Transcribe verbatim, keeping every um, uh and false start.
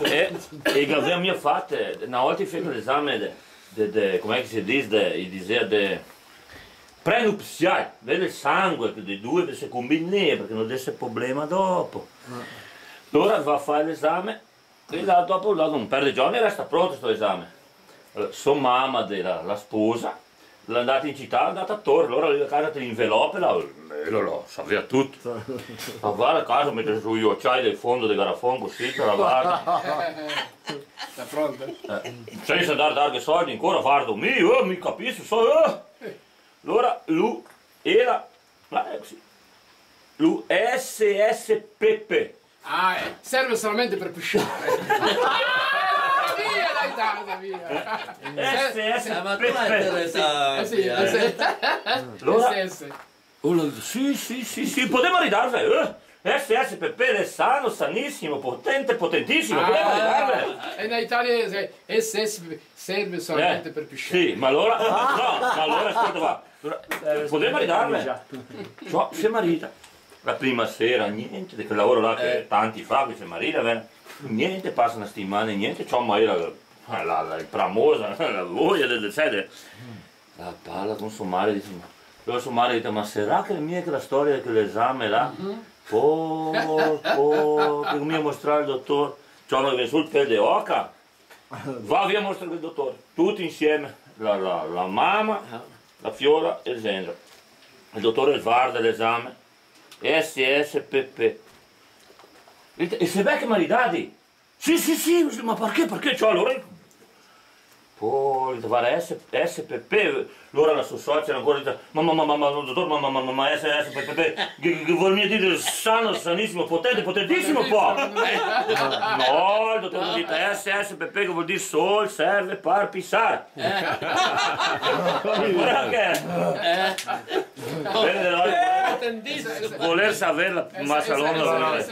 E, e che gavea mia fato, na volta i fea l'esame de, de, de, come che se dise, de, i disea de prenupsial, vede el sangue che de due se combinea, parché no dese problema dopo. Alora va a far l'esame, e là dopo, là, un par de giorni resta pronto sto esame. Eh, so mama de la, la sposa, l'è ndata in cità, l'è ndata a tor, alora lì a casa te l'invelope, la, eh, la, la savea tuto. La va a casa, mete su i ociai del fondo del garafon, cusì, te la varda. Sta pronta? Eh, sensa ndar darghe soldi ancora, vardo mi, eh, mi capiso, so, eh. Alora lu, ela, ma xe cusì. Lu S S P P. Ah, eh, serve solamente per pisciare. Via, dai, dai, via. Eh, S S P P. Eh, ma tu hai interessato, eh, sì, eh, sì. Alora, S S. Oh, sì, sì, sì, sì, podemo ridarve, eh? S S P P, l'è sano, sanisimo, potente, potentisimo, podemo ridarve. Ah, e in Italia xe S S P P, serve solamente per pisciare. Eh, sì, ma alora, no, ma alora, scolta, va. Alora, eh, podemo ridarve. Ciò, se marida. La prima sera, gnente, de quel lavoro là che tanti fa, che se marida, vero? Gnente, pasa na setimana, gnente, ciò, ma ela, la, la, la bramosa, la voia de, de, sai, de, la parla con so mare, dise, ma, alora so mare dise, "Ma sarà che l'è mia che la storia de quel esame là?" Po, po, che mi ga mostrà el dotor, ciò, me vien su el pel de oca. Va via, mostra el dotor. Tuti insieme, la, la, la mama, la fiola e el genero. El dotor el varda l'esame, S S P P. E, e se ve che maridati? Sì, sì, sì, ma parché, parché? Ciò, alora, po, varda, S-, S P P, alora la so socia ancora dise, "Ma, ma, ma, ma, ma, dotor, ma, ma, ma, ma, ma, S S P P, che, che, che vol mia dire sano, sanisimo, potente, potentisimo, po?" No, el dotor ga dito, "S S P P, che vol dire sol serve par pisar." Eh. Ancora che? Eh. Vede, no? Potentisimo. Voler saver la masa longa.